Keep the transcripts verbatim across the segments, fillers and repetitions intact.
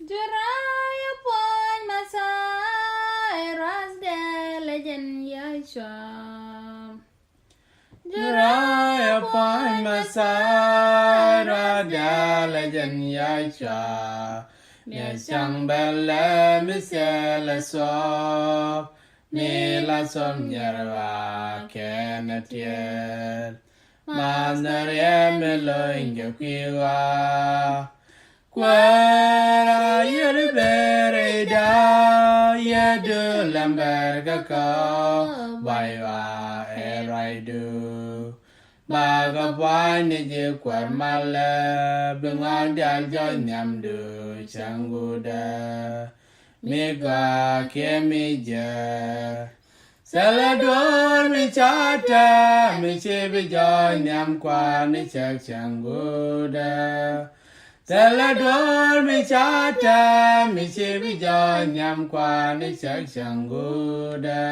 Juraya puɔ̱ny Mɛthia, ruacdɛ lɛ jɛn Yacua. Juraya puɔ̱ny Mɛthia, ruacdɛ lɛ jɛn Yacua. Miɛ cäŋ bɛlɛ mi thilɛ thuɔ̱k, mi la thom nyɛr ɣɔaa kɛnɛ tiɛɛl. Math ni riɛm mi lo̱ny kɛ kui̱ ɣɔaa. Kuäär a yiëë di ben rɛyda, yiëë di lɛmbɛr kɛ kä buay ɣɔaa ɛ ruacdu. Bakɛ pua̱ny ni ji̱ kuäär malɛ, bi ŋɔak diaal jɔ̱ɔ̱c nhiamdu cäŋ guudɛ. Mi gɔaa kiɛ mi jiääk. Thilɛ duɔ̱ɔ̱r mi ca tɛm mi ci bi jɔɔc nhiam Kua̱r ni cäk cäŋ guudɛ. Thilɛ duɔ̱ɔ̱r mi ca tɛm mi ci bi jɔɔc nhiam Kua̱r ni cäk cäŋ guudɛ.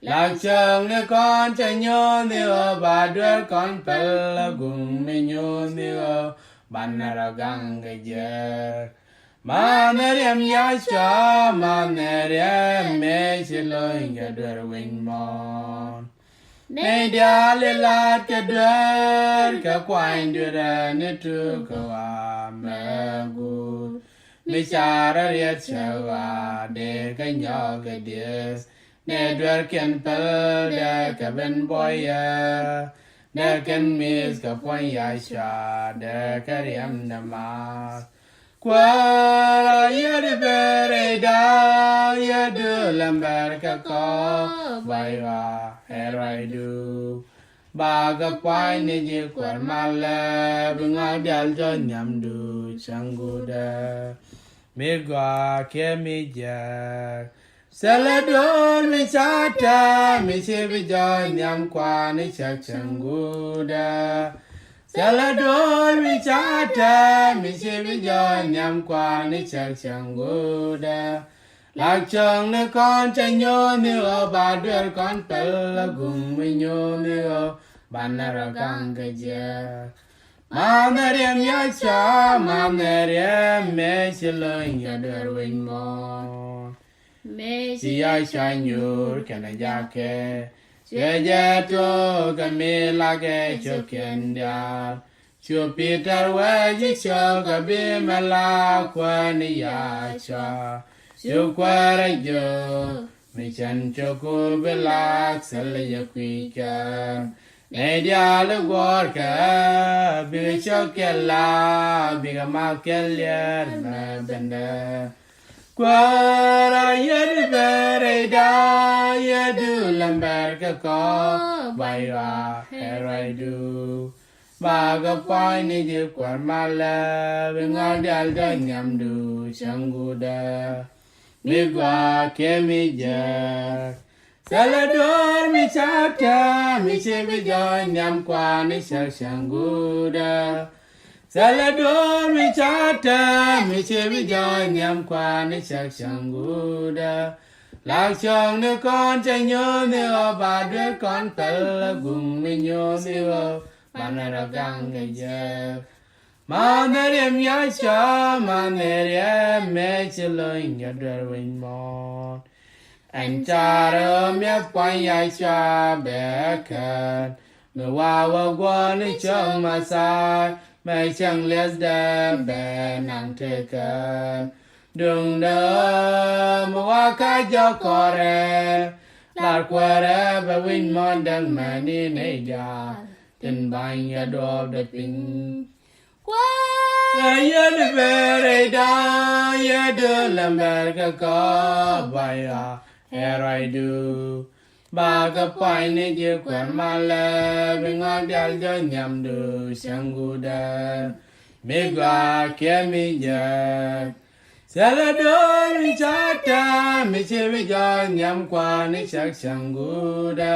Lak cäŋ ni kɔn cɛ nyo̱o̱n ni ɣöö ba duer kɔn päl a guŋ mi nyo̱o̱n ni ɣöö banɛ rɔ gaŋ kɛ jiäk. Math ni riɛm Yacua, math ni riɛm mëë ci lo̱ny kɛ duer wi̱ny muɔ̱ɔ̱n. Nɛy diaal i̱ la̱a̱t kɛ duer kɛ kuany duer ɛ ni tuk kɛ ɣɔaa mɛ guut. Mi ca rɔ riɛt cɛ ɣɔaa dee kɛ nyɔk kɛ dieth. Nɛ duer kɛn päl dee kɛ ben buɔyɛ. Dee kɛn mi̱th kɛ puɔ̱ny Yacua dee kɛ riɛm ni math. Kuäär a yiëë di ben rɛyda, yiëë di lɛmbɛr kɛ kä buay ɣɔaa ɛ ruacdu. Bakɛ pua̱ny ni ji̱ kuäär malɛ, bi ŋɔak diaal jɔ̱ɔ̱c nhiamdu cäŋ guudɛ. Mi gɔaa kiɛ mi jiääk. Thilɛ duɔ̱ɔ̱r mi ca tɛm mi ci bi jɔɔc nhiam Kua̱r ni cäk cäŋ guudɛ. Thilɛ duɔ̱ɔ̱r mi ca tɛm mi ci bi jɔɔc nhiam Kua̱r ni cäk cäŋ guudɛ. Lak cäŋ ni kɔn cɛ nyo̱o̱n ni ɣöö ba duer kɔn päl a guŋ mi nyo̱o̱n ni ɣöö banɛ rɔ gaŋ kɛ jiäk. Math ni riɛm Yacua, math ni riɛm mëë ci lo̱ny kɛ duer wi̱ny muɔ̱ɔ̱n. Mëë ci Yacua nyuur kɛnɛ jakɛ, cuɛ jɛ tuɔɔk kɛ mi lakɛ cio̱kiɛn diaal. Cu Pi̱tɛr wee ji̱ cio̱k kɛ bi mɛ la Kuäär ni Yacua. Cu Kuäär ɛ jiök mi cɛn cio̱ku bi lak thilɛ yɛ kui̱ kɛn. Nɛy diaal i̱ guɔ̱ɔ̱rkɛ bikɛ cio̱k kɛl la bikɛ math kɛl liɛɛr mɛ bendɛ. Kuäär a yiëë di ben rɛyda, yiëë di lɛmbɛr kɛ kä buay ɣɔaa ɛ ruacdu. Bakɛ pua̱ny ni ji̱ kuäär malɛ, bi ŋɔak diaal jɔ̱ɔ̱c nhiamdu cäŋ guudɛ. Mi gɔaa kiɛ mi jiääk. Thilɛ duɔ̱ɔ̱r mi ca tɛm mi ci bi jɔɔc nhiam Kua̱r ni cäk cäŋ guudɛ. Thilɛ duɔ̱ɔ̱r mi ca tɛm mi ci bi jɔɔc nhiam Kua̱r ni cäk cäŋ guudɛ. Lak cäŋ ni kɔn cɛ nyo̱o̱n ni ɣöö ba duer kɔn päl a guŋ mi nyo̱o̱n ni ɣöö banɛ rɔ gaŋ kɛ jiäk. Math ni riɛm Yacua, math ni riɛm mëë ci lo̱ny kɛ duer wi̱ny muɔ̱ɔ̱n. Ɛn carɛ mi̱eth pua̱ny Yacua bɛ kän. Mi wa wä guɔ̱ɔ̱r ni cäŋ Mɛthia, mɛ cäŋ liɛthdɛ bɛ naŋ tekän. Duŋdɛ mi wa ka jɔk kɔrɛ, lar kuäärɛ bɛ wi̱ny muɔ̱ɔ̱n däk mɛni nɛy diaal tin ba̱ny kɛ duɔ̱ɔ̱pdɛ piny. Kuäär a yiëë di ben rɛyda, yiëë di lɛmbɛr kɛ kä buay ɣɔaa ɛ ruacdu. Bakɛ pua̱ny ni ji̱ kuäär malɛ, bi ŋɔak diaal jɔ̱ɔ̱c nhiamdu cäŋ guudɛ. Mi gɔaa kiɛ mi jiääk. Thilɛ duɔ̱ɔ̱r mi ca tɛm mi ci bi jɔɔc nhiam Kua̱r ni cäk cäŋ guudɛ.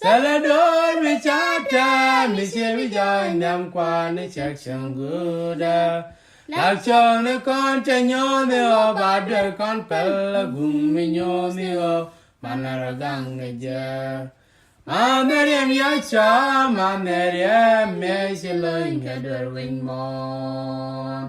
Thilɛ duɔ̱ɔ̱r mi ca tɛm mi ci bi jɔɔc nhiam Kua̱r ni cäk cäŋ guudɛ. Lak cäŋ ni kɔn cɛ nyo̱o̱n ni ɣöö ba duer kɔn päl a guŋ mi nyo̱o̱n ni ɣöö banɛ rɔ gaŋ kɛ jiäk. Math ni riɛm Yacua, math ni riɛm mëë ci lo̱ny kɛ duer wi̱ny muɔ̱ɔ̱n.